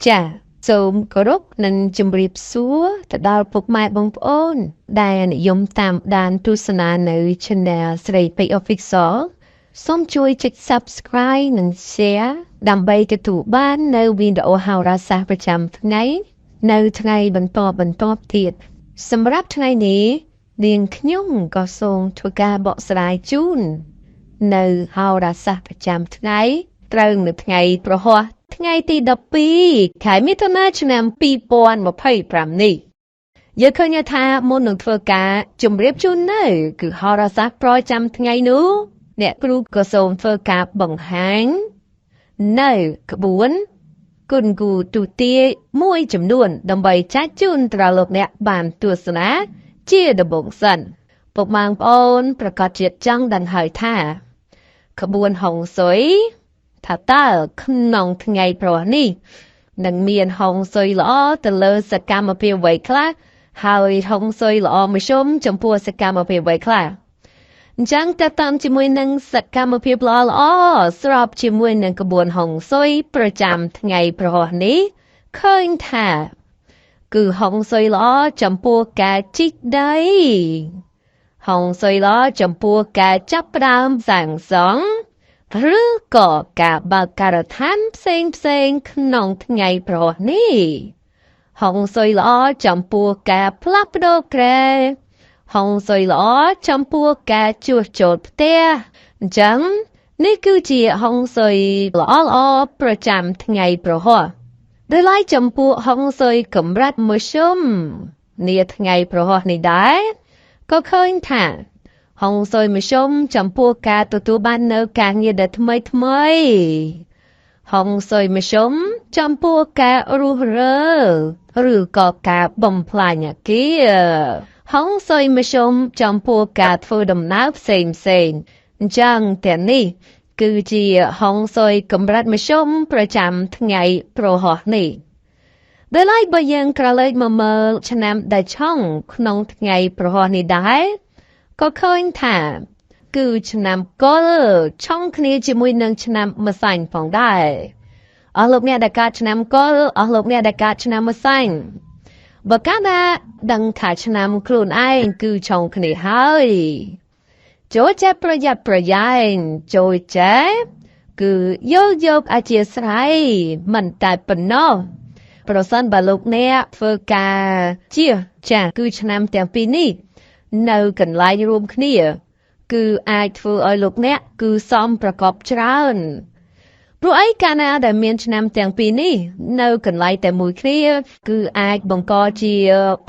ចា៎សូមគោរពនិងជម្រាបសួរទៅដល់ពុកម៉ែបងប្អូន ដែលនិយមតាមដានទស្សនានៅ Channel ស្រីពេជ្រ Official សូមជួយចុច Subscribe និង Share ដើម្បីទទួលបាននៅវីដេអូហោរាសាស្ត្រប្រចាំថ្ងៃ នៅថ្ងៃបន្តបន្ទាប់ទៀតសម្រាប់ថ្ងៃនេះនាងខ្ញុំក៏សូមធ្វើការបកស្រាយជូន នៅហោរាសាស្ត្រប្រចាំថ្ងៃត្រូវនៅថ្ងៃព្រហស្បតិ៍ថ្ងៃទី12ខែមិថុនាឆ្នាំ2025នេះយើងឃើញថាមុននឹងធ្វើការជម្រាបជូននៅ គឺហោរាសាស្ត្រប្រចាំថ្ងៃនោះអ្នកគ្រូក៏សូមធ្វើការបង្ហាញនៅក្បួនគុណគូទូទាយមួយចំនួន ដើម្បីចែកជូនដល់លោកអ្នកបានទស្សនាជាដំបូងសិនពុកម៉ែបងប្អូនប្រកាសជាចង់ដឹងហើយថា ក្បួនហុងស៊ុយថាតើក្នុងថ្ងៃព្រហស្បតិ៍នេះនឹងមានហុងស៊ុយល្អទៅលើសកម្មភាពអ្វីខ្លះហើយហុងស៊ុយល្អមធ្យមចំពោះសកម្មភាពអ្វីខ្លះអញ្ចឹងតើតាមជាមួយនឹងសកម្មភាពល្អល្អស្របជាមួយនឹងក្បួនហុងស៊ុយប្រចាំថ្ងៃព្រហស្បតិ៍នេះឃើញថាគឺហុងស៊ុយល្អចំពោះការជីកដីហុងស៊ុយល្អចំពោះការចាប់ផ្ដើមសាងសង់ឬក៏ការបើកការដ្ឋានផ្សេងផ្សេងក្នុងថ្ងៃព្រហស្បតិ៍នេះហុងស៊ុយល្អចំពោះការផ្លាស់ប្ដូរគ្រែហុងស៊ុយល្អចំពោះការជួសជុលផ្ទះអញ្ចឹងនេះគឺជាហុងស៊ុយល្អល្អប្រចាំថ្ងៃព្រហស្បតិ៍ដោយឡែកចំពោះហុងស៊ុយកម្រិតមធ្យមនាថ្ងៃព្រហស្បតិ៍នេះដែរក៏ឃើញថាហុងស៊ុយមធ្យមចំពោះការទទួលបាននៅការងារដែលថ្មីថ្មីហុងស៊ុយមធ្យមចំពោះការរុះរើឬក៏ការបំផ្លាញអគារហុងស៊ុយមធ្យមចំពោះការធ្វើដំណើរផ្សេងផ្សេងអញ្ចឹងទាំងនេះគឺជាហុងស៊ុយកម្រិតមធ្យមប្រចាំថ្ងៃព្រហស្បតិ៍នេះដោយឡែកបើយើងក្រឡេកមកមើលឆ្នាំដែលឆុងក្នុងថ្ងៃព្រហស្បតិ៍នេះដែរក៏ឃើញថាគឺឆ្នាំកុលឆុងគ្នាជាមួយនឹងឆ្នាំម្សាញ់ផងដែរអស់លោកអ្នកដែលកើតឆ្នាំកុលអស់លោកអ្នកដែលកើតឆ្នាំម្សាញ់បើកាលណាដឹងថាឆ្នាំខ្លួនឯងគឺឆុងគ្នាហើយចូលចេះប្រយ័ត្នប្រយែងចូលចេះគឺយល់យកអធិស្ឋានមិនតែប៉ុណ្ណោះប្រសិនបើលោកអ្នកធ្វើការជាចាគឺឆ្នាំទាំងពីរនេះនៅកន្លែងរួមគ្នា គឺអាចធ្វើឲ្យលោកអ្នកគឺសមប្រកបច្រើនព្រោះអីកាលណាដែលមានឆ្នាំទាំងពីរនេះនៅកន្លែងតែមួយគ្នាគឺអាចបង្កជា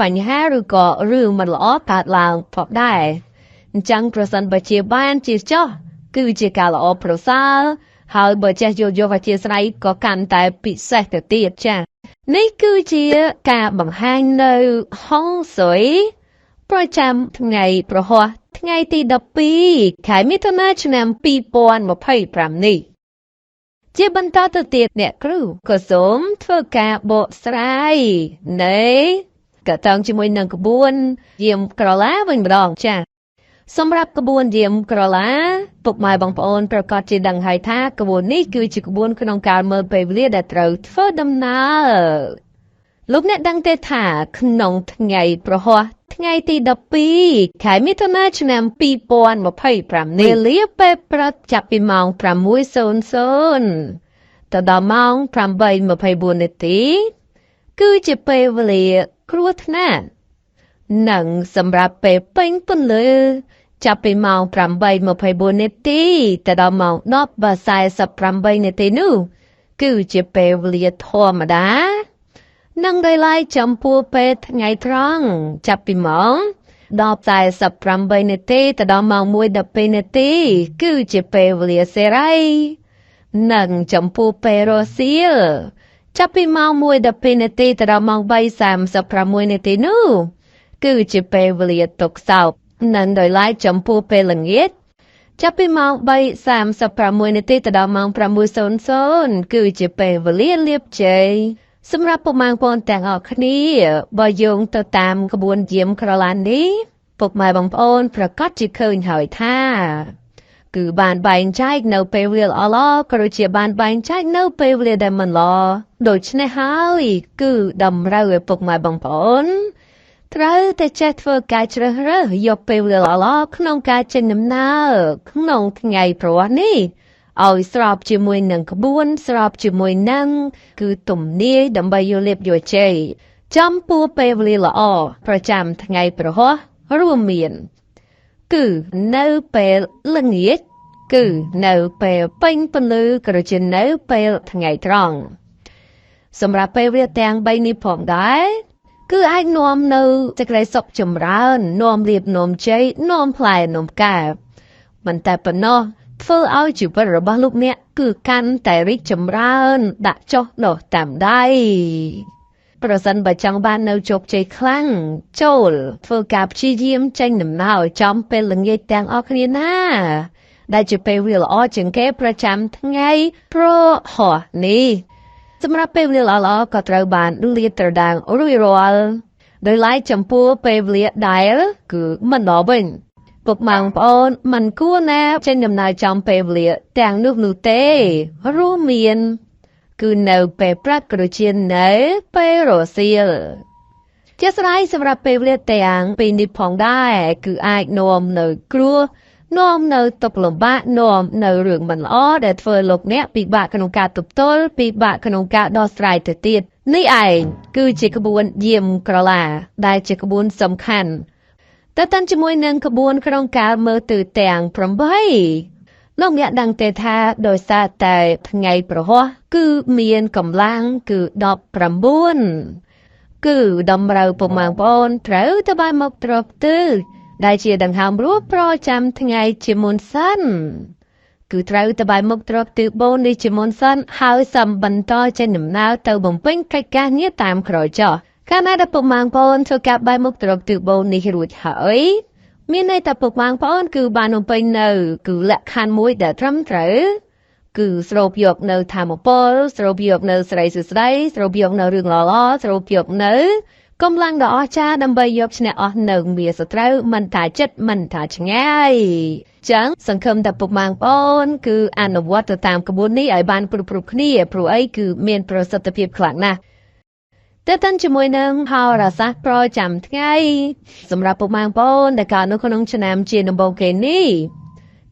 បញ្ហាឬក៏រឿងមិនល្អកើតឡើងផងដែរអញ្ចឹងប្រសិនបើជាបានជាចោះគឺជាការល្អប្រសើរហើយបើចេះយល់យកអធិស្ឋានក៏កាន់តែពិសេសទៅទៀតចា៎នេះគឺជាការបង្ហាញនៅហុងស៊ុយប្រចាំថ្ងៃព្រហស្បតិ៍ថ្ងៃទី12ខែមិថុនាឆ្នាំ2025នេះជាបន្តទៅទៀតអ្នកគ្រូក៏សូមធ្វើការបកស្រាយនៃកតងជាមួយនឹងក្បួនយាមក្រឡាវិញម្ដងចា៎សម្រាប់ក្បួនយាមក្រឡាពុកម៉ែបងប្អូនប្រកាសជាដឹងហើយថាក្បួននេះគឺជាក្បួនក្នុងការមើលពេលវេលាដែលត្រូវធ្វើដំណើរលោកអ្នកដឹងទេថាក្នុងថ្ងៃព្រហស្បតិ៍ថ្ងៃទី12ខែមិថុនាឆ្នាំ2025នេះវេលាពេលព្រឹកចាប់ពីម៉ោង6:00ទៅដល់ម៉ោង8:24នាទីគឺជាពេលវេលាគ្រោះថ្នាក់និងសម្រាប់ពេលពេញពន្លឺចាប់ពីម៉ោង8:24នាទីទៅដល់ម៉ោង10:48នាទីនោះគឺជាពេលវេលាធម្មតានិងដោយឡែកចំពោះពេលថ្ងៃត្រង់ចាប់ពីម៉ោង10:48នាទីទៅដល់ម៉ោង1:12នាទីគឺជាពេលវេលាសេរីនិងចំពោះពេលរសៀលចាប់ពីម៉ោង1:12នាទីទៅដល់ម៉ោង3:36នាទីនោះគឺជាពេលវេលាទុកសោកនិងដោយឡែកចំពោះពេលល្ងាចចាប់ពីម៉ោង3:36នាទីទៅដល់ម៉ោង6:00គឺជាពេលវេលាលាបជ័យសម្រាប់ពុកម៉ែបងប្អូនទាំងអស់គ្នាបើយោងទៅតាមក្បួនយាមក្រឡាននេះពុកម៉ែបងប្អូនប្រកាសជាឃើញហើយថា គឺបានបែងចែកនៅពេលវេលាល្អៗក៏ដូចជាបានបែងចែកនៅពេលវេលាដែលមិនល្អដូច្នេះហើយគឺតម្រូវឲ្យពុកម៉ែបងប្អូនត្រូវតែចេះធ្វើការជ្រើសរើសយកពេលវេលាល្អៗក្នុងការចេញដំណើរក្នុងថ្ងៃព្រហស្បតិ៍នេះឲ្យស្របជាមួយនឹងក្បួនស្របជាមួយនឹងគឺទំនាយដើម្បីយកលាភយកជ័យចំពោះពេលវេលាល្អប្រចាំថ្ងៃព្រហស្បតិ៍រួមមានគឺនៅពេលល្ងាចគឺនៅពេលពេញពន្លឺក៏ដូចជានៅពេលថ្ងៃត្រង់សម្រាប់ពេលវេលាទាំង3នេះផងដែរគឺអាចនាំនៅសេចក្តីសុខចម្រើននាំលាភនាំជ័យនាំផ្លែនាំផ្កាមិនតែប៉ុណ្ណោះធ្វើឲ្យជីវិតរបស់លោកអ្នកគឺកាន់តែរីកចម្រើនដាក់ចុះដុះតាមដៃប្រសិនបើចង់បាននៅជោគជ័យខ្លាំងចូលធ្វើការព្យាយាមចេញដំណើរចំពេលល្ងាចទាំងអស់គ្នាណាដែលជាពេលវេលាល្អជាងគេប្រចាំថ្ងៃព្រហស្បតិ៍នេះសម្រាប់ពេលវេលាល្អៗក៏ត្រូវបានលាតត្រដាងរួចរាល់ដោយឡែកចំពោះពេលវេលាដែលគឺមិនល្អវិញពុកម៉ែបងប្អូនមិនគួរណាចេញដំណើរចំពេលវេលាទាំងនោះនោះទេរួមមានគឺនៅពេលព្រឹកក៏ដូចជានៅពេលរសៀលជាស្រ័យសម្រាប់ពេលវេលាទាំងពីរនេះផងដែរគឺអាចនាំនៅគ្រោះនាំនៅទុក្ខលំបាកនាំនៅរឿងមិនល្អដែលធ្វើលោកអ្នកពិបាកក្នុងការទប់ទល់ពិបាកក្នុងការដោះស្រាយទៅទៀតនេះឯងគឺជាក្បួនយាមក្រឡាដែលជាក្បួនសំខាន់តើតាន់ជាមួយនឹងក្បួនក្នុងការមើលទិសទាំង8លោកអ្នកដឹងទេថាដោយសារតែថ្ងៃព្រហស្បតិ៍គឺមានកម្លាំងគឺ19គឺតម្រូវពុកម៉ែបងប្អូនត្រូវទៅបានមកទ្របទិសដែលជាដង្ហើមរស់ប្រចាំថ្ងៃជាមុនសិនគឺត្រូវទៅបាយមុខទ្របទិសបូននេះជាមុនសិនហើយសំបន្តចេញដំណើរទៅបំពេញកិច្ចការងារតាមក្រោយចុះកាលណាដែលពុកម៉ែបងប្អូនធ្វើការបាយមុខទ្របទិសបូននេះរួចហើយមានន័យថាពុកម៉ែបងប្អូនគឺបានបំពេញនៅគឺលក្ខខណ្ឌមួយដែលត្រឹមត្រូវគឺស្រូបយកនៅធម៌ពលស្រូបយកនៅស្រីសួស្តីស្រូបយកនៅរឿងល្អៗស្រូបយកនៅកម្លាំងដ៏អស្ចារ្យដើម្បីយកឈ្នះអស់នៅមាសត្រូវមិនថាចិត្តមិនថាឆ្ងាយចឹងសង្ឃឹមថាពុកម៉ែបងប្អូនគឺអនុវត្តទៅតាមក្បួននេះឲ្យបានគ្រប់ៗគ្នាព្រោះអីគឺមានប្រសិទ្ធភាពខ្លាំងណាស់តើតាន់ជាមួយនឹងហោរាសាស្ត្រប្រចាំថ្ងៃសម្រាប់ពុកម៉ែបងប្អូនដែលកើតនៅក្នុងឆ្នាំជាដំបូងគេនេះ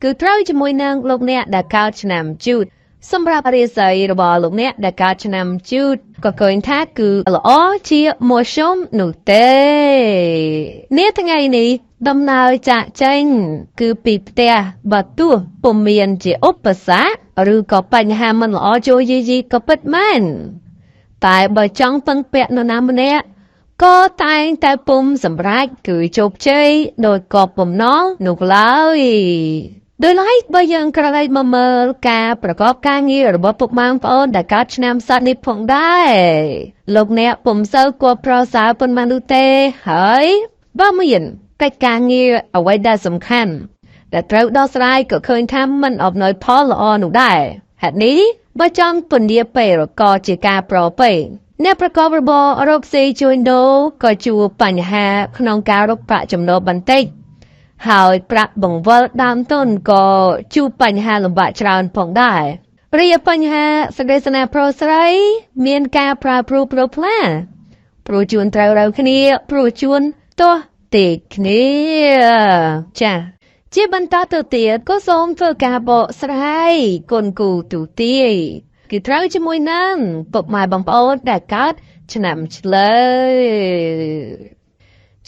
គឺត្រូវជាមួយនឹងលោកអ្នកដែលកើតឆ្នាំជូតសម្រាប់រាសីរបស់លោកអ្នកដែលកើតឆ្នាំជូតក៏ឃើញថាគឺល្អជាមធ្យមនោះទេនាថ្ងៃនេះដំណើរចាក់ចេញគឺពីផ្ទះបើទោះពុំមានជាឧបសគ្គឬក៏បញ្ហាមិនល្អចូលយីយីក៏ពិតមែនតែបើចង់ពឹងពាក់នរណាម្នាក់ក៏តែងតែពុំសម្រេចគឺជោគជ័យដោយកបបំណងនោះឡើយដោយឡែកបើយើងក្រឡេកមកមើលការប្រកបការងាររបស់ពុកម៉ែបងប្អូនដែលកើតឆ្នាំសត្វនេះផងដែរលោកអ្នកពុំសូវគួរប្រសើរប៉ុន្មាននោះទេហើយបើមានកិច្ចការងារអ្វីដែលសំខាន់ដែលត្រូវដោះស្រាយក៏ឃើញថាមិនអំណោយផលល្អនោះដែរហេតុនេះបើចង់ពន្យាពេលក៏ជាការប្រពៃអ្នកប្រកបរបររកស៊ីជួញដូរក៏ជួបបញ្ហាក្នុងការរកប្រាក់ចំណូលបន្តិចហើយប្រាក់បង្វិលដើមទុនក៏ជួបបញ្ហាលំបាកច្រើនផងដែររីឯបញ្ហាសេចក្តីស្នេហ៍ប្រុសស្រីមានការប្រែប្រួលប្រផ្លាព្រោះជួនត្រូវរ៉ូវគ្នាព្រោះជួនទាស់ទេគ្នាចាជាបន្តទៅទៀតក៏សូមធ្វើការបកស្រាយគុណគូទូទាយគឺត្រូវជាមួយនឹងពុកម៉ែបងប្អូនដែលកើតឆ្នាំឆ្លូវ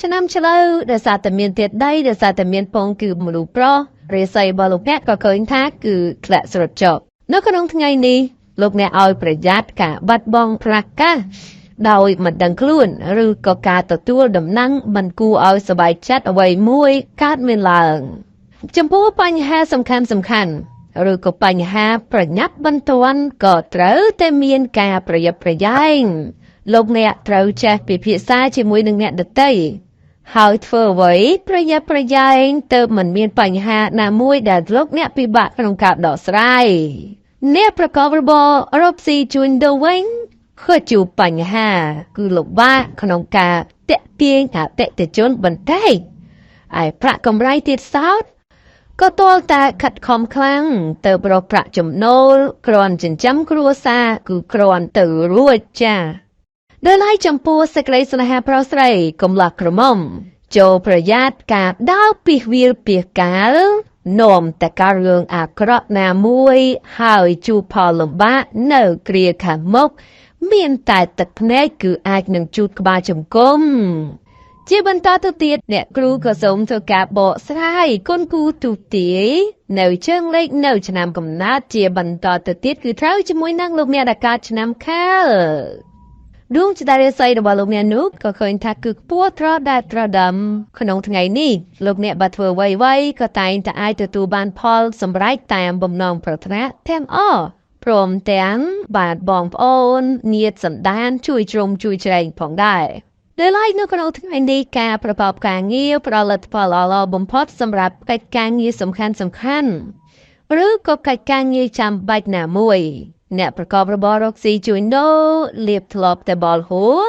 ឆ្នាំឆ្លូវដោយសារតែមានទៀតដីដោយសារតែមានពងគឺមនុស្សប្រុសរាសីរបស់លោកអ្នកក៏ឃើញថាគឺធ្លាក់ស្រុតចុះនៅក្នុងថ្ងៃនេះលោកអ្នកឲ្យប្រយ័ត្នការបាត់បង់ប្រាក់កាសដោយមិនដឹងខ្លួនឬក៏ការទទួលដំណឹងមិនគួរឲ្យសប្បាយចិត្តអ្វីមួយកើតមានឡើងចំពោះបញ្ហាសំខាន់សំខាន់ឬក៏បញ្ហាប្រញាប់បន្ទាន់ក៏ត្រូវតែមានការប្រយ័ត្នប្រយែងលោកអ្នកត្រូវចេះពិភាក្សាជាមួយនឹងអ្នកដទៃហើយធ្វើអ្វីប្រយ័ត្នប្រយែងទើបមិនមានបញ្ហាណាមួយដែលលោកអ្នកពិបាកក្នុងការដោះស្រាយអ្នកប្រកបរបររកស៊ីជួញដូរវិញក៏ជួបបញ្ហាគឺលំបាកក្នុងការតាក់ទាញអតិថិជនបន្តិចឯប្រាក់កម្រៃទៀតសោត ក៏ទាល់តែខិតខំខ្លាំងទៅរកប្រាក់ចំណូលគ្រាន់ចិញ្ចឹមគ្រួសារគឺគ្រាន់ទៅរួចចាដោយឡែកចំពោះសេចក្តីស្នេហាប្រុសស្រីកំឡោះក្រមុំចូលប្រយ័ត្នការដើរពីវាលពីកាលនាំតែការរឿងអាក្រក់ណាមួយហើយជួបផលលំបាកនៅគ្រាខាងមុខមានតែទឹកភ្នែកគឺអាចនឹងជូតក្បាលចំគុំជាបន្តទៅទៀតអ្នកគ្រូក៏សូមធ្វើការបកស្រាយគុណគូទូទាយនៅជើងលេខនៅឆ្នាំកំណើតជាបន្តទៅទៀតគឺត្រូវជាមួយនឹងលោកអ្នកដែលកើតឆ្នាំខាលដួងចតារាសីរបស់លោកអ្នកនោះក៏ឃើញថាគឺខ្ពស់ត្រដែតត្រដាមក្នុងថ្ងៃនេះលោកអ្នកបើធ្វើអ្វីៗក៏តែងតែអាចទទួលបានផលសម្រេចតាមបំណងប្រាថ្នាទាំងអស់ព្រមទាំងបាទបងប្អូនញាតិសន្តានជួយជ្រោមជួយជ្រែងផងដែរដោយឡែកនៅក្នុងថ្ងៃនេះការប្រកបការងារផ្ដល់លទ្ធផលល្អៗបំផុតសម្រាប់កិច្ចការងារសំខាន់ៗឬក៏កិច្ចការងារចាំបាច់ណាមួយអ្នកប្រកបរបររកស៊ីជួញដូរលៀបធ្លាប់តែបលហួរ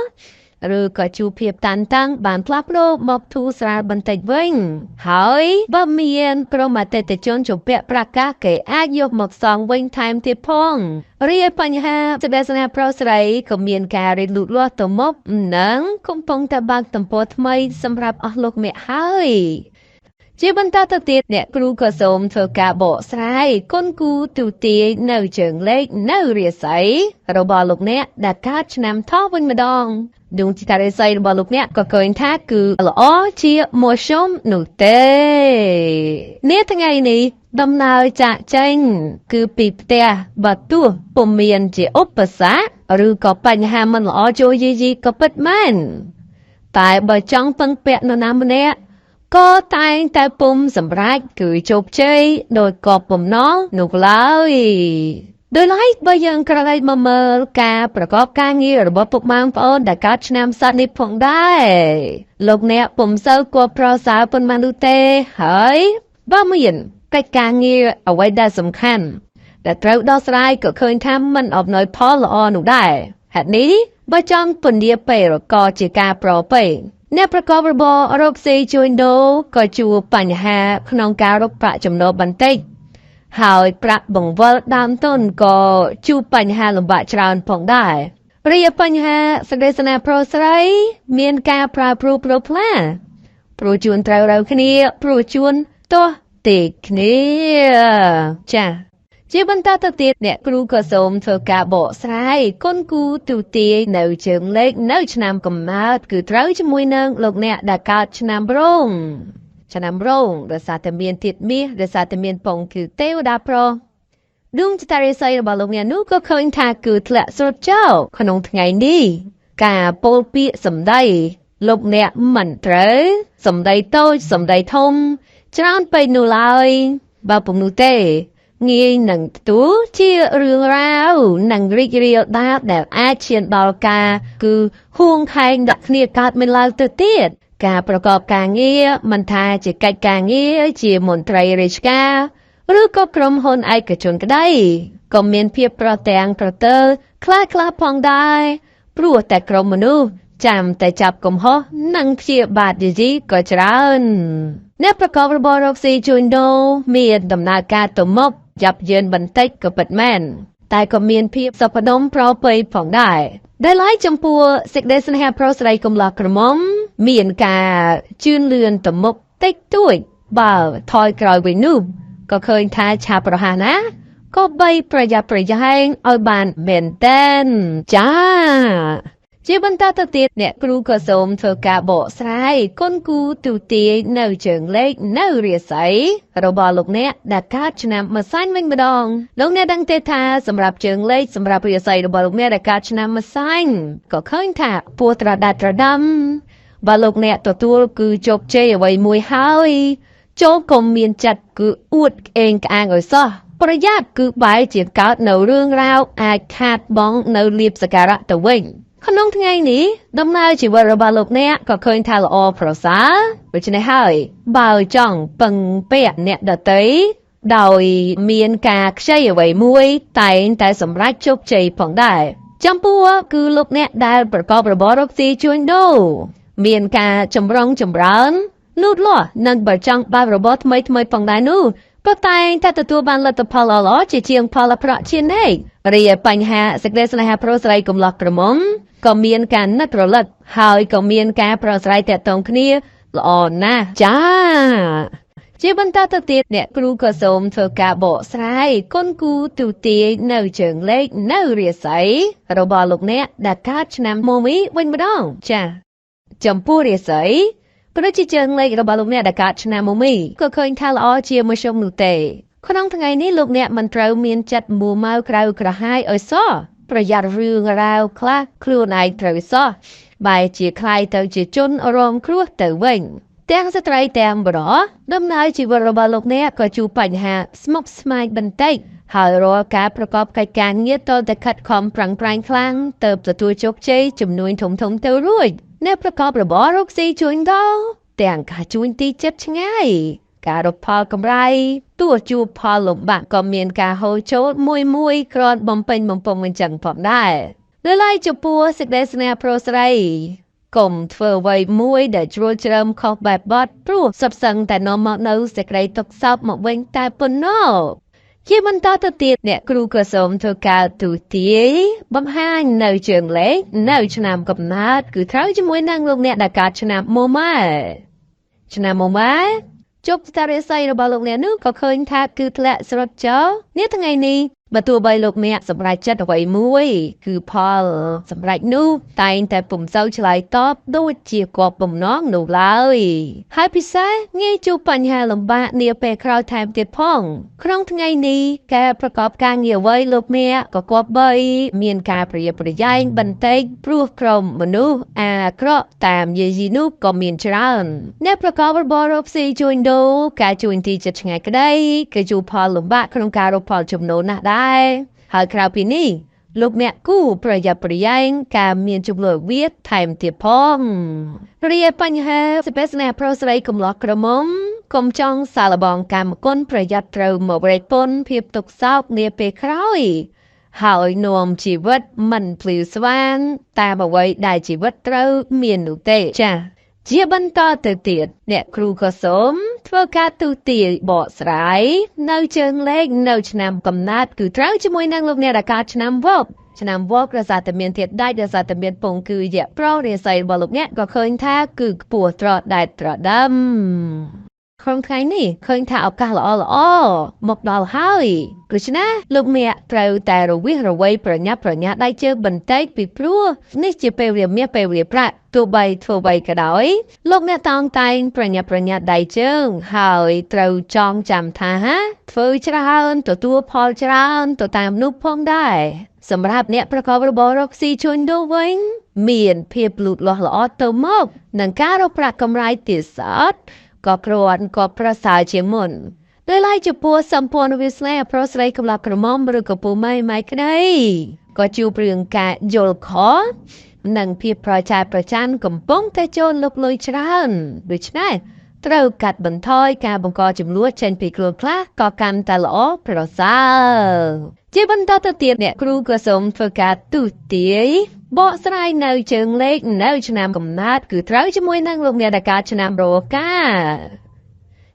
ឬក៏ជួបភាពតានតឹងបានផ្លាស់ប្ដូរមកធូរស្រាលបន្តិចវិញហើយបើមានក្រុមអតិថិជនជំពាក់ប្រាក់កាសគេអាចយកមកសងវិញថែមទៀតផងរីឯបញ្ហាសេចក្តីស្នេហាប្រុសស្រីក៏មានការរីកលូតលាស់ទៅមុខនិងកំពុងតែបើកទំព័រថ្មីសម្រាប់អស់លោកអ្នកហើយជាបន្តទៅទៀតអ្នកគ្រូក៏សូមធ្វើការបកស្រាយគុណគូទូទាយនៅជើងលេខនៅរាសីរបស់លោកអ្នកដែលកើតឆ្នាំថោះវិញម្ដងដួងចិត្តរាសីរបស់លោកអ្នកក៏ឃើញថាគឺល្អជាមធ្យមនោះទេនាថ្ងៃនេះដំណើរចាកចេញគឺពីផ្ទះបើទោះពុំមានជាឧបសគ្គឬក៏បញ្ហាមិនល្អចូលយាយីក៏ពិតមែនតែបើចង់ពឹងពាក់នរណាម្នាក់ក៏តែងតែពុំសម្រេចគឺជោគជ័យដោយកបបំណងនោះឡើយដោយឡែកបើយើងក្រឡេកមកមើលការប្រកបការងាររបស់ពុកម៉ែបងប្អូនដែលកើតឆ្នាំសត្វនេះផងដែរលោកអ្នកពុំសូវគួរប្រសើរប៉ុន្មាននោះទេហើយបើមានកិច្ចការងារអ្វីដែលសំខាន់ដែលត្រូវដោះស្រាយក៏ឃើញថាមិនអំណោយផលល្អនោះដែរហេតុនេះបើចង់ពន្យាពេលក៏ជាការប្រពៃអ្នកប្រកបរបររកស៊ីជួញដូរក៏ជួបបញ្ហាក្នុងការរកប្រាក់ចំណូលបន្តិចហើយប្រាក់បង្វិលដើមទុនក៏ជួបបញ្ហាលំបាកច្រើនផងដែររីឯបញ្ហាសេចក្តីស្នេហ៍ប្រុសស្រីមានការប្រែប្រួលប្រផ្លាព្រោះជួនត្រូវរ៉ូវគ្នាព្រោះជួនទាស់ទេគ្នាចាជាបន្តទៅទៀតអ្នកគ្រូក៏សូមធ្វើការបកស្រាយគុណគូទូទាយនៅជើងលេខនៅឆ្នាំកំណើតគឺត្រូវជាមួយនឹងលោកអ្នកដែលកើតឆ្នាំរោងឆ្នាំរោងដោយសារតែមានធាតុមាសដោយសារតែមានពងគឺទេវតាប្រុសដួងចិត្តរាសីរបស់លោកអ្នកនោះក៏ឃើញថាគឺធ្លាក់ស្រុតចោលក្នុងថ្ងៃនេះការពោលពាក្យសម្ដីលោកអ្នកមិនត្រូវសម្ដីតូចសម្ដីធំច្រើនពេកនោះឡើយបើពុំនោះទេងាយនឹងផ្ទុះជារឿងរ៉ាវនិងរីករាលដាលដែលអាចឈានដល់ការគឺហួងខែងដាក់គ្នាកើតមានឡើងទៅទៀតការប្រកបការងារមិនថាជាកិច្ចការងារជាមន្ត្រីរាជការឬក៏ក្រុមហ៊ុនឯកជនក្តីក៏មានភាពប្រទាំងប្រទើខ្លះៗផងដែរព្រោះតែក្រុមមនុស្សចាំតែចាប់កំហុសនិងព្យាបាទយាយីក៏ច្រើនអ្នកប្រកបរបររកស៊ីជួញដូរមានដំណើរការទៅមុខយ៉ាប់យឺនបន្តិចក៏ពិតមែនតែក៏មានភាពសុខដុមប្រពៃផងដែរដែលឡែកចំពោះសេចក្តីស្នេហាប្រុសស្រីកំឡោះក្រមុំមានការជឿនលឿនទៅមុខតិចតួចបើថយក្រោយវិញនោះក៏ឃើញថាឆាប់រហ័សណាស់ក៏បីប្រយ័ត្នប្រយែងឲ្យបានមែនតែនចាជាបន្តទៅទៀតអ្នកគ្រូក៏សូមធ្វើការបកស្រាយគុណគូទូទាយនៅជើងលេខនៅរាសីរបស់លោកអ្នកដែលកើតឆ្នាំម្សាញ់វិញម្ដងលោកអ្នកដឹងទេថាសម្រាប់ជើងលេខសម្រាប់រាសីរបស់លោកអ្នកដែលកើតឆ្នាំម្សាញ់ក៏ឃើញថាពោះត្រដាច់ត្រដាំបើលោកអ្នកទទួលគឺជោគជ័យអ្វីមួយហើយចូលកុំមានចិត្តគឺអួតក្អេងក្អាងឲ្យសោះប្រយ័ត្នគឺបែរជាកើតនៅរឿងរ៉ាវអាចខាតបង់នៅលៀបសក្ការៈទៅវិញក្នុងថ្ងៃនេះដំណើរជីវិតរបស់លោកអ្នកក៏ឃើញថាល្អប្រសើរដូច្នេះហើយបើចង់ពឹងពាក់អ្នកដទៃដោយមានការខ្ចីអ្វីមួយតែងតែសម្រេចជោគជ័យផងដែរចំពោះគឺលោកអ្នកដែលប្រកបរបររកស៊ីជួញដូរមានការចម្រុងចម្រើន លូតលាស់និងបើចង់បើករបរថ្មីថ្មីផងដែរនោះក៏តែងតែទទួលបានលទ្ធផលល្អៗជាជាងផលអាក្រក់ជានិច្ចរីឯបញ្ហាសេចក្តីស្នេហាប្រុសស្រីកំឡោះក្រមុំក៏មានការនឹករលឹកហើយក៏មានការប្រស្រ័យទាក់ទងគ្នាល្អណាស់ចា៎ជាបន្តទៅទៀតអ្នកគ្រូក៏សូមធ្វើការបកស្រាយគុណគូទូទាយនៅជើងលេខនៅរាសីរបស់លោកអ្នកដែលកើតឆ្នាំមមីវិញម្ដងចា៎ចំពោះរាសីក៏ដូចជាជើងលេខរបស់លោកអ្នកដែលកើតឆ្នាំមមីក៏ឃើញថាល្អជាមួយខ្ញុំនោះទេក្នុងថ្ងៃនេះលោកអ្នកមិនត្រូវមានចិត្តមួម៉ៅក្រៅក្រហាយឲ្យសោះប្រយ័ត្នរឿងរ៉ាវខ្លះខ្លួនឯងត្រូវសោះបែរជាក្លាយទៅជាជនរងគ្រោះទៅវិញទាំងស្ត្រីទាំងបុរសដំណើរជីវិតរបស់លោកអ្នកក៏ជួបបញ្ហាស្មុគស្មាញបន្តិចហើយរាល់ការប្រកបកិច្ចការងារតតែខិតខំប្រឹងប្រែងខ្លាំងទៅទទួលជោគជ័យជំនួញធំធំទៅរួចអ្នកប្រកបរបររកស៊ីជួញដូរទាំងការជួញទីចិត្តឆ្ងាយការរកផលកម្រៃទោះជួបផលលំបាកក៏មានការហូរចូលមួយមួយគ្រាន់បំពេញបំពង់អញ្ចឹងផងដែរនៅឡើយចំពោះសេចក្តីស្នេហ៍ប្រុសស្រីកុំធ្វើអ្វីមួយដែលជ្រួលជ្រើមខុសបែបបទព្រោះសັບសឹងតែនាំមកនៅសេចក្តីទុក្ខសោកមកវិញតែប៉ុណ្ណោះជាបន្តទៅទៀតអ្នកគ្រូក៏សូមធ្វើការទូទាយបង្ហាញនៅជើងលេខនៅឆ្នាំកំណើតគឺត្រូវជាមួយនឹងលោកអ្នកដែលកើតឆ្នាំមម៉ែឆ្នាំមម៉ែជប់តារិស័យរបស់លោកអ្នកនោះក៏ឃើញថាគឺធ្លាក់ស្រុតចោលនេះថ្ងៃនេះបើទោះបីលោកអ្នកសម្រេចចិត្តអ្វីមួយគឺផលសម្រេចនោះតែងតែពុំសូវឆ្លើយតបដូចជាគប់បំណងនោះឡើយហើយពិសេសងាយជួបបញ្ហាលំបាកនាពេលក្រោយថែមទៀតផងក្នុងថ្ងៃនេះការប្រកបការងារអ្វីលោកអ្នកក៏គប្បីមានការប្រយ័ត្នប្រយែងបន្តិចព្រោះក្រុមមនុស្សអាក្រក់តាមយាយីនោះក៏មានច្រើនអ្នកប្រកបរបររកស៊ីជួញដូរការជួញទីជិតឆ្ងាយក្តីគឺជួបផលលំបាកក្នុងការរកផលចំណូលណាស់ដែរហើយក្រៅពីនេះលោកអ្នកគូប្រយ័ត្នប្រយែងការមានជម្លោះវិវាទថែមទៀតផងរីឯបញ្ហាសេចក្តីស្នេហ៍ប្រុសស្រីកំឡោះក្រមុំកុំចង់សាឡបងកម្មគុណប្រយ័ត្នត្រូវមករែកពន្ធភាពទុក្ខសោកនាពេលក្រោយហើយនាំជីវិតមិនភ្លឺស្វាងតាមអ្វីដែលជីវិតត្រូវមាននោះទេចា៎ជាបន្តទៅទៀតអ្នកគ្រូក៏សូមធ្វើការទូទាយបកស្រាយនៅជើងលេខនៅឆ្នាំកំណើតគឺត្រូវជាមួយនឹងលោកអ្នកដែលកើតឆ្នាំវកឆ្នាំវករសារតែមានធាតុដែករសារតែមានពងគឺយៈប្រុសរាសីរបស់លោកអ្នកក៏ឃើញថាគឺខ្ពស់ត្រដែតត្រដើមក្នុងថ្ងៃនេះឃើញថាឱកាសល្អល្អមកដល់ហើយដូច្នេះលោកអ្នកត្រូវតែរវិះរវៃប្រញាប់ប្រញាល់ដៃជើងបន្តិចពីព្រោះនេះជាពេលវេលាមាសពេលវេលាប្រាក់ទោះបីធ្វើអ្វីក៏ដោយលោកអ្នកតោងតែងប្រញាប់ប្រញាល់ដៃជើងហើយត្រូវចងចាំថាធ្វើច្រើនទទួលផលច្រើនទៅតាមនោះផងដែរសម្រាប់អ្នកប្រកបរបររកស៊ីជួញដូរវិញមានភាពលូតលាស់ល្អទៅមកនឹងការរកប្រាក់កម្រៃទៀតសោតក៏គ្រាន់ក៏ប្រសើរជាងមុនដោយឡែកចំពោះសម្ព័ន្ធវាសនាប្រុសស្រីកំឡោះក្រមុំឬក៏ពូម៉ែម៉ែក្តីក៏ជួបរឿងការយល់ខុសនិងភាពប្រចែប្រច័នកំពុងតែចូលលុកលុយច្រើនដូច្នេះត្រូវកាត់បន្ថយការបង្កចំនួនចេញពីខ្លួនខ្លះក៏កាន់តែល្អប្រសើរជាបន្តទៅទៀតអ្នកគ្រូក៏សូមធ្វើការទូទាយបកស្រាយនៅជើងលេខនៅឆ្នាំកំណើតគឺត្រូវជាមួយនឹងលោកអ្នកដែលកើតឆ្នាំរកា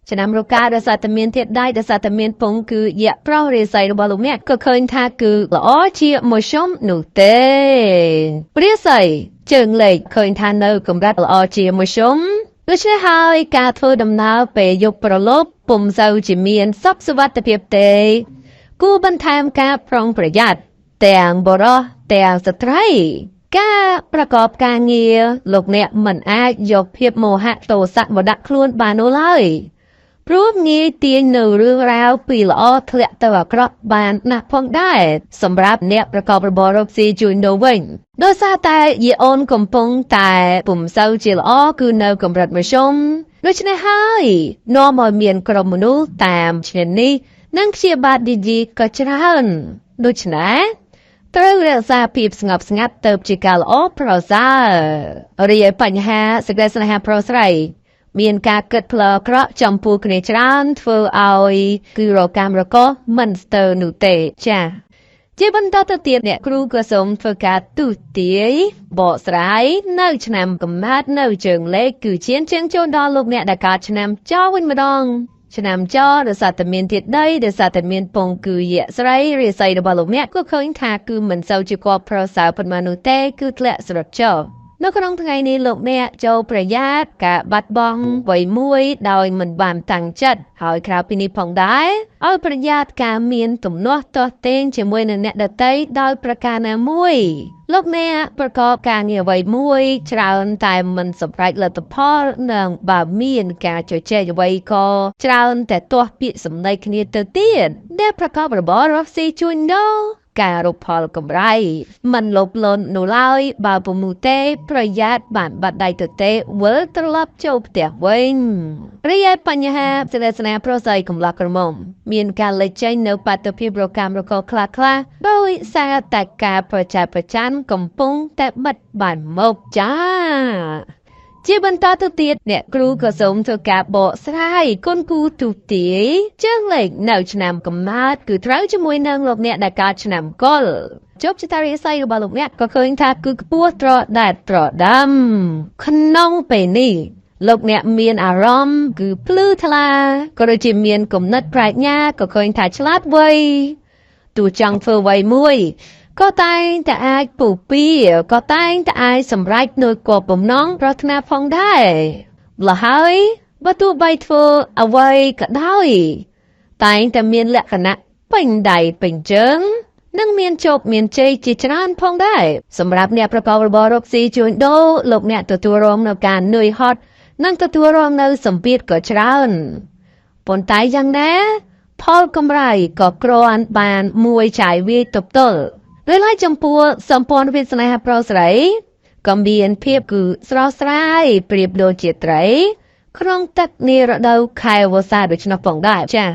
ឆ្នាំរកាដោយសារតែមានធាតុដែកដោយសារតែមានពងគឺយៈប្រុសរាសីរបស់លោកអ្នកក៏ឃើញថាគឺល្អជាមួយខ្ញុំនោះទេរាសីជើងលេខឃើញថានៅកម្រិតល្អជាមួយខ្ញុំដូច្នេះហើយការធ្វើដំណើរពេលយប់ប្រឡប់ពុំសូវជាមានសុខសុវត្ថិភាពទេគួរបន្ថែមការប្រុងប្រយ័ត្នទាំងបុរសទាំងស្ត្រីការប្រកបការងារលោកអ្នកមិនអាចយកភាពមោហៈទោសៈមកដាក់ខ្លួនបាននោះឡើយព្រោះងាយទាញនៅរឿងរ៉ាវពីល្អធ្លាក់ទៅអាក្រក់បានណាស់ផងដែរសម្រាប់អ្នកប្រកបរបររកស៊ីជួញដូរវិញដោយសារតែយីអូនកំពុងតែពុំសូវជាល្អគឺនៅកម្រិតមធ្យមដូច្នេះហើយនាំឲ្យមានក្រុមមនុស្សតាមឈ្នានេះនិងព្យាបាទឌីជីក៏ច្រើនដូច្នេះត្រូវរក្សាភាពស្ងប់ស្ងាត់ទៅជាការល្អប្រសើររីឯបញ្ហាសេចក្តីស្នេហាប្រុសស្រីមានការគិតផ្លូវអាក្រក់ចំពោះគ្នាច្រើនធ្វើឲ្យគឺរកម្មរកមិនស្ទើរនោះទេចា៎ ជាបន្តទៅទៀតអ្នកគ្រូក៏សូមធ្វើការទស្សន៍ទាយបកស្រាយនៅឆ្នាំកំណត់នៅជើងលេខគឺជាជើងចូលដល់លោកអ្នកដែលកើតឆ្នាំចវិញម្ដងឆ្នាំចដោយសារតែមានធាតុដីដោយសារតែមានពងគឺយៈស្រីរាសីរបស់លោកអ្នកក៏ឃើញថាគឺមិនសូវជាគប្បីប្រសើរប៉ុន្មាននោះទេគឺធ្លាក់ស្រុតចុះនៅក្នុងថ្ងៃនេះលោកអ្នកចូលប្រយ័ត្នការបាត់បង់អ្វីមួយដោយមិនបានតាំងចិត្តហើយក្រៅពីនេះផងដែរឲ្យប្រយ័ត្នការមានទំនាស់ទាស់ទែងជាមួយនឹងអ្នកដទៃដោយប្រការណាមួយលោកអ្នកប្រកបការងារអ្វីមួយច្រើនតែមិនសម្រេចលទ្ធផលនិងបើមានការជជែកអ្វីក៏ច្រើនតែទាស់ពាក្យសម្ដីគ្នាទៅទៀតដែលប្រកបរបររកស៊ីជួញដូរការរកផលកម្រៃមិនលោភលន់នោះឡើយបើពុំនោះទេប្រយ័ត្នបានបាត់ដៃទៅទេវិលត្រឡប់ចូលផ្ទះវិញរីឯបញ្ហាសេចក្ដីប្រុសស្រីកំឡោះក្រមុំមានការលេចចេញនៅបាតុភិបរកម្មរកខ្លះខ្លះដោយសារតែការប្រចែប្រច័នកំពុងតែបិទបានមកចាជាបន្តទៅទៀតអ្នកគ្រូក៏សូមធ្វើការបកស្រាយគុណគូទូទាយជើងលេខនៅឆ្នាំកំណើតគឺត្រូវជាមួយនឹងលោកអ្នកដែលកើតឆ្នាំកុលជោគជតារិស័យរបស់លោកអ្នកក៏ឃើញថាគឺខ្ពស់ត្រដែតត្រដាំក្នុងពេលនេះលោកអ្នកមានអារម្មណ៍គឺភ្លឺថ្លាក៏ដូចជាមានគំនិតប្រាជ្ញាក៏ឃើញថាឆ្លាតវៃទោះចង់ធ្វើអ្វីមួយក៏តែងតែអាចពុះពៀក៏តែងតែអាចសម្រេចនូវគោលបំណងប្រាថ្នាផងដែរម្ល៉េះហើយបើទោះបីធ្វើអ្វីក៏ដោយតែងតែមានលក្ខណៈពេញដៃពេញជើងនិងមានជោគមានជ័យជាច្រើនផងដែរសម្រាប់អ្នកប្រកបរបររកស៊ីជួញដូរលោកអ្នកទទួលរងនៅការនឿយហត់និងទទួលរងនៅសម្ពាធក៏ច្រើនប៉ុន្តែយ៉ាងណាផលកម្រៃក៏គ្រាន់បានមួយចាយវាយទប់ទល់ដោយឡែកចំពោះសម្ព័ន្ធវាសនាប្រុសស្រីក៏មានភាពគឺស្រស់ស្រាយប្រៀបដូចជាត្រីក្នុងទឹកនារដូវខែវស្សាដូច្នោះផងដែរចា៎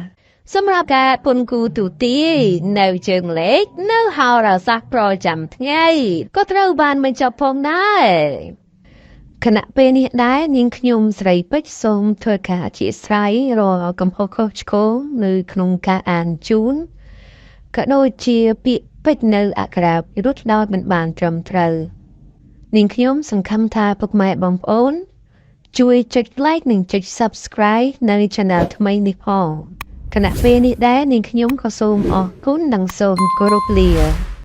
សម្រាប់ការពុនគូទូទាយនៅជើងលេខនៅហោរាសាស្ត្រប្រចាំថ្ងៃក៏ត្រូវបានបញ្ចប់ផងដែរខណៈពេលនេះដែរនាងខ្ញុំស្រីពេជ្រសូមធ្វើការអធិស្ឋានរាល់កំហុសខុសឆ្គងនៅក្នុងការអានជូនក៏ដូចជាពាក្យពេចន៍នៅអក្ខរាវិរុទ្ធដោយមិនបានត្រឹមត្រូវនាងខ្ញុំសង្ឃឹមថាពុកម៉ែបងប្អូនជួយចុច like និងចុច Subscribe នៅ Channel ថ្មីនេះផងខណៈពេលនេះដែរនាងខ្ញុំក៏សូមអរគុណនិងសូមគោរពលា។